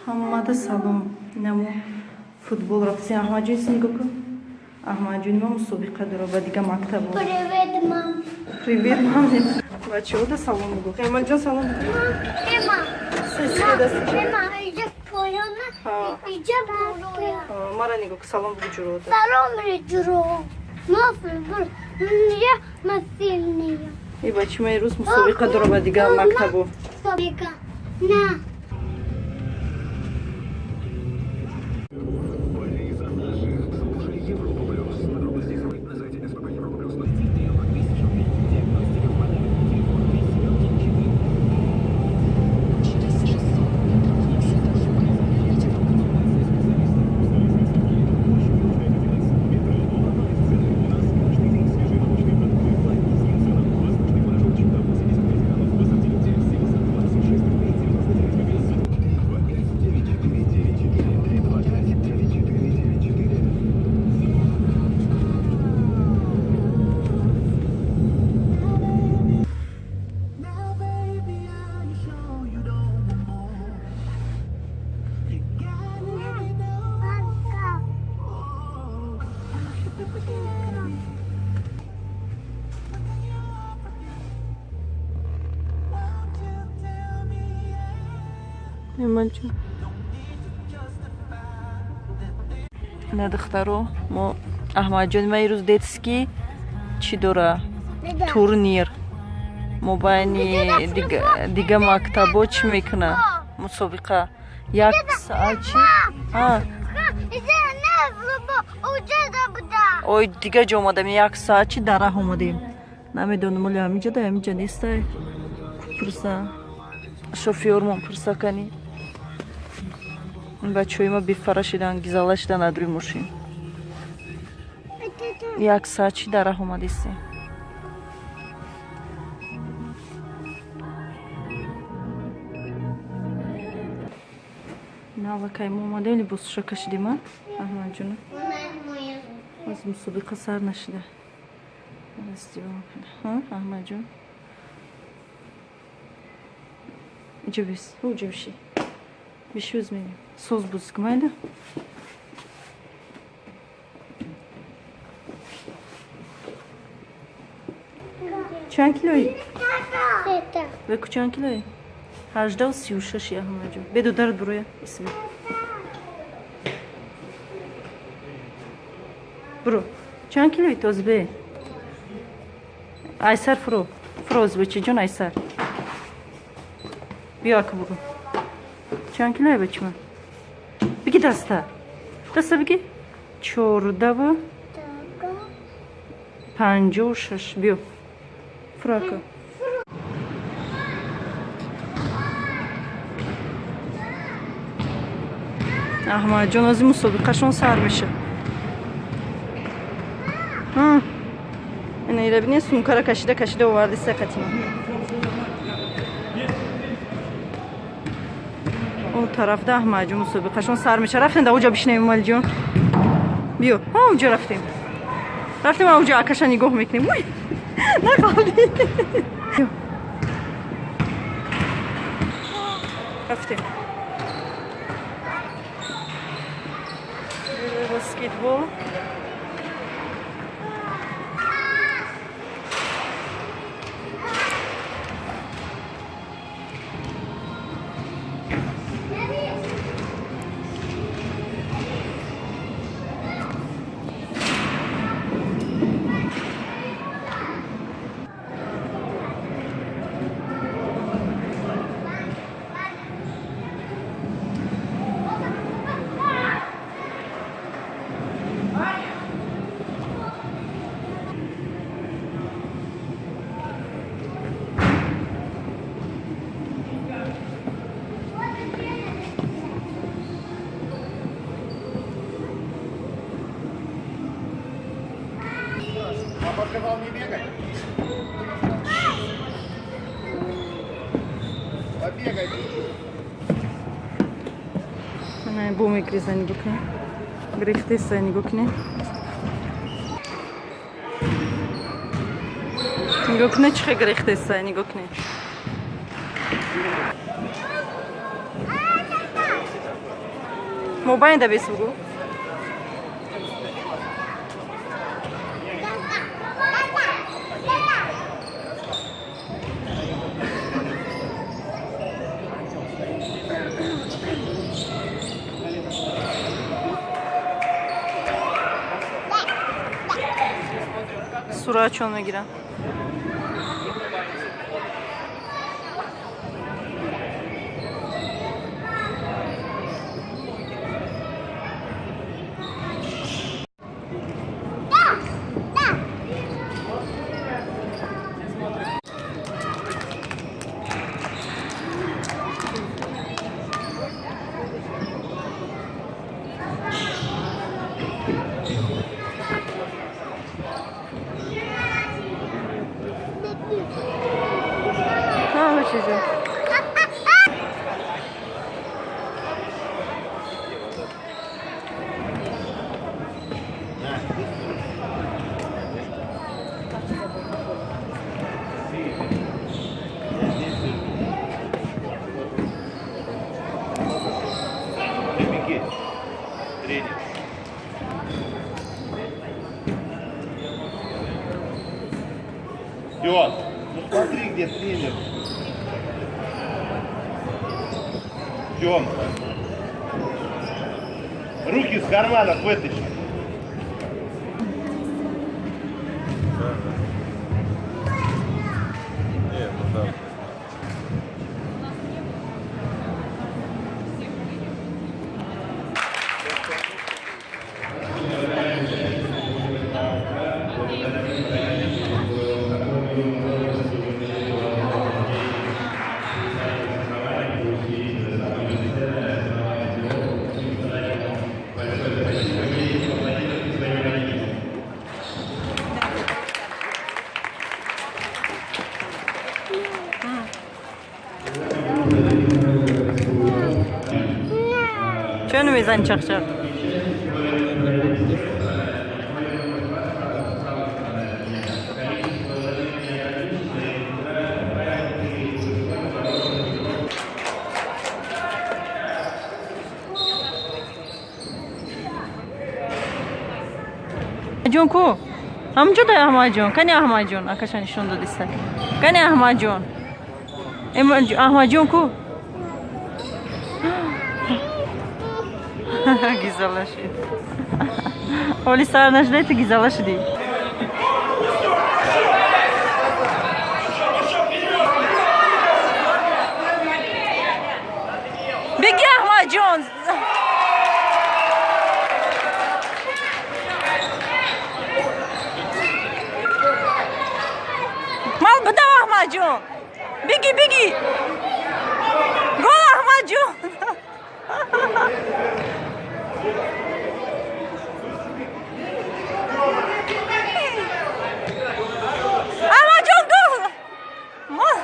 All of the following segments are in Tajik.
Ҳамада салом. Инамо футбол рафтем. Аҳмадҷон, си нигоҳ кун. Аҳмадҷон ма мусобиқа дора ба дига мактабо. Привет, мам. Привет, мам. Бачаҳода салом бугӯ. Эмалҷон, салом бугӯ. Мама. Сесида. Мама, иҷа поёна, иҷа болоя. Мара нигоҳ кун, салом бугӯ ҷурода. Салом, ҷуро. Ма футбол. Я ма сильная. И бачи ма ирӯз мусобиқа дора ба дига мактабо. Мусобиқа. На. Эмалҷон. На, духтаро, мо Аҳмадҷони ма ирӯз детский чӣ дора? Турнир. Мобайни дига мактабо чӣ мекуна? Мусобиқа. Як саат чӣ? Иҷа не футбол. Уҷа буда. Ой, дига ҷо омадем, як саат чӣ дар раҳ омадем. Намедонам, оли ҳаминҷа да ҳаминҷа нестай. Пурса. Шофёрмон пурса кани. Бачаҳои ма бефара шидан, гизала шидан аз рӯи мошин. Як саат чӣ дар раҳ омадистем. Аллакай мо омадем, либосуша кашидем, а Аҳмадҷона? Аз мусобиқа сар нашида. Аҳмадҷон, иҷа бис, уҷа биши, биши, оз мерем. Соз бозӣ кун, майда. Чанд килои? Сета. Беку, чанд килои? 18-36-и, Аҳмадҷон. Беду дард буроя исми. Буро. Чанд килои тоз бе? Айсар фуро. Фуро, бачаҷон, айсар. Биё, ака, буро. Чанд килои, бачима? Биги даста. Даста биги. 14-56. Биё. Фуро, ака. Аҳмадҷон, ози мусобиқашон сар меша. Ина ира бинед, сумкара кашида кашида оварди сақатима. Он тарафда Аҳмадҷон мусобиқашон сар меша. Рафтем да уҷа бишинем, Эмомалиҷон. Биё, ҳа, уҷа рафтем. Рафтем, уҷа акаша нигоҳ мекунем. Уй, нақалди. Рафтем. Баскетбол. Папа сказал не бегать. Побегай чуть-чуть. Ана бо мегреза, нигоҳ кунед. Грехтеса, нигоҳ кунед. Нигоҳ кунед, чӣ хел грехтеса, нигоҳ кунед. Мобайнда бес бугӯ. Суратчон мегирам. Все, ну смотри, где тренер. Тём, руки с карманов вытащи. Нет, ну да. Чаро намезанӣ чақчақ? Ҷон ку? Ҳамҷо да Аҳмадҷон. Кани Аҳмадҷон? Акаша нишон додиста. Кани Аҳмадҷон? Аҳмадҷон ку? Гизала шуд. Оли сар нашудай, ту гизала шудӣ. Беги, Аҳмадҷон! Мал бидав, Аҳмадҷон! Беги, беги! Гол, Аҳмадҷон! Аҳмадҷон, гол! Мал!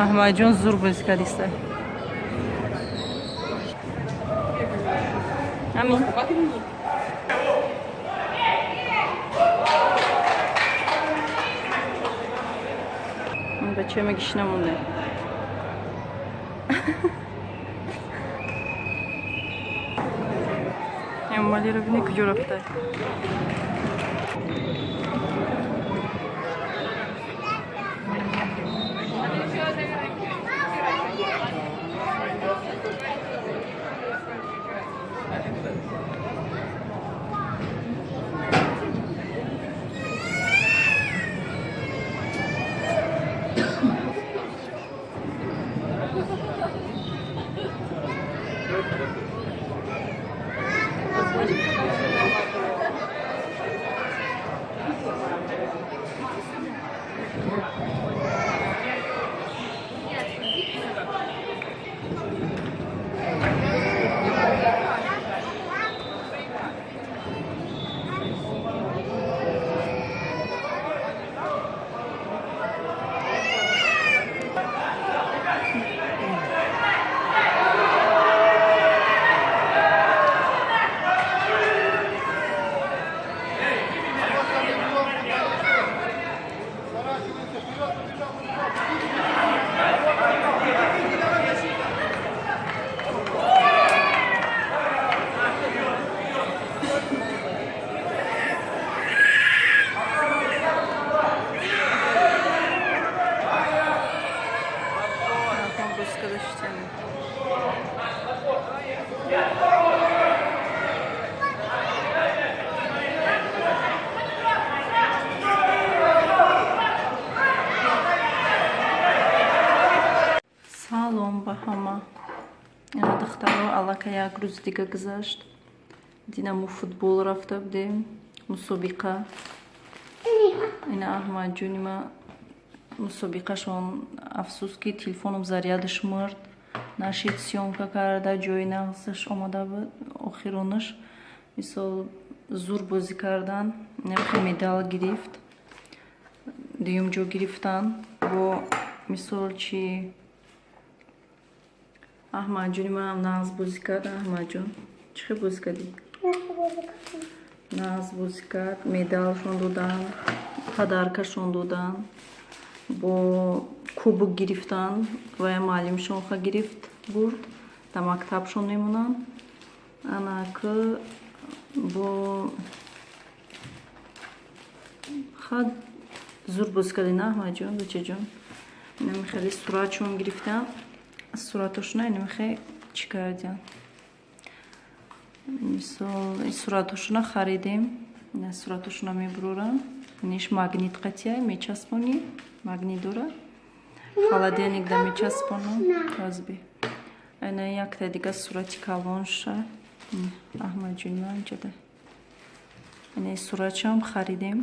Аҳмадҷон зур бозӣ кардиста. Амин. Бачаи ма гишна монда. Эмомалиро бинӣ куҷо рафта. Бозӣ карда шитем. Салом ба ҳама. Ина, духтаро, аллакай як рӯз дига гузашт. Дина мо футбол рафта будем, мусобиқа. Ина, Аҳмадҷони ма мусобиқашон. Афсӯс, ки телефоном зарядаш мурд, нашид съёмка карда. Ҷои нағзаш омада буд охиронаш. Мисол, зур бозӣ кардан, нахе медал гирифт, дуюм ҷо гирифтан. Бо мисол чи, Аҳмадҷони манам нағз бозӣ кард. Аҳмадҷон, чӣ хел бозӣ кардӣ? Нағз бозӣ кард, медалшон додан, подаркашон додан, бо кубок гирифтан. Ва муаллимшонха гирифт, бурд, дар мактабшон мемонанд. Анака бо хад зур бозӣ кардӣ, на, Аҳмадҷон, бачаҷон? Инами хеле суратшон гирифтам, суратошона инамихе чӣ кардиям. Мисол, суратошона харидем, суратошона мебурорам. Иниш магнит қатия мечаспонӣ, магнит дора, холодильник да мечаспонам. Разби ана якта дига сурати калонша, Аҳмадҷони ман ҷада. Ина суратшам харидем,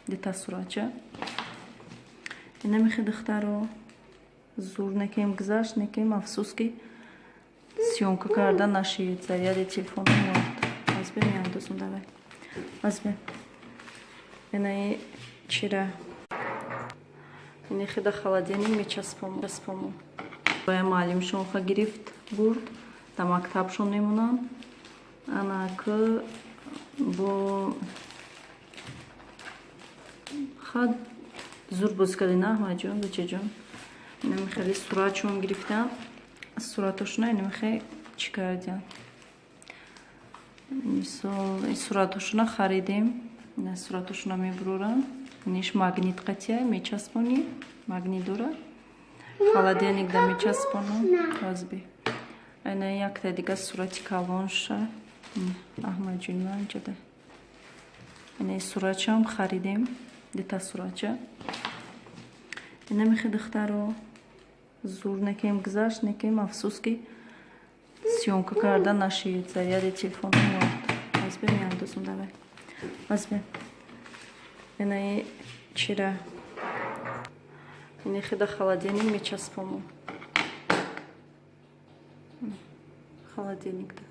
дита суратча. Инамихе, духтаро, зур некем гузашт, некем афсӯс, ки съёмка карда нашид, заряди телефоном мурд. Азбе меандозум, давай, азбе. Инаи чира, ини хида холодильник мечаспому. Ва муаллимшонха гирифт, бурд, дар мактабшон мемонанд. Анака бо хад зур бозӣ кардӣ, на, Аҳмадҷон, бачаҷон? Инами хеле суратшон гирифтам, суратошона инамихе чӣ кардиям. Мисол, суратошона харидем, суратошона мебурорам. Иниш магнит қатия мечаспонӣ, магнит дора, холодильник да мечаспонам. Разби ана якта дига сурати калонша, Аҳмадҷони ман ҷада. Ина суратшам харидем, дита суратча. Инамихе, духтаро, зур некем гузашт, некем афсӯс, ки съёмка карда нашид, заряди телефоном мурд. Азбе меандозум, давай, азбе. Инаи чира, ини хида холодильник мечаспому, холодильникда.